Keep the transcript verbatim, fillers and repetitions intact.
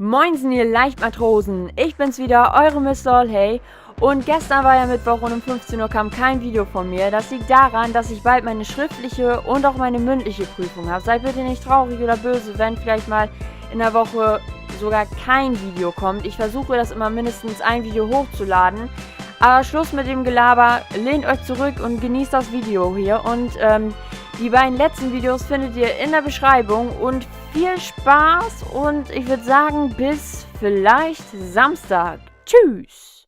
Moinsen, ihr Leichtmatrosen. Ich bin's wieder, eure Miss Doll, hey. Und gestern war ja Mittwoch und um fünfzehn Uhr kam kein Video von mir. Das liegt daran, dass ich bald meine schriftliche und auch meine mündliche Prüfung habe. Seid bitte nicht traurig oder böse, wenn vielleicht mal in der Woche sogar kein Video kommt. Ich versuche das immer mindestens ein Video hochzuladen. Aber Schluss mit dem Gelaber, lehnt euch zurück und genießt das Video hier. Und ähm, die beiden letzten Videos findet ihr in der Beschreibung. Und viel Spaß und ich würde sagen, bis vielleicht Samstag. Tschüss!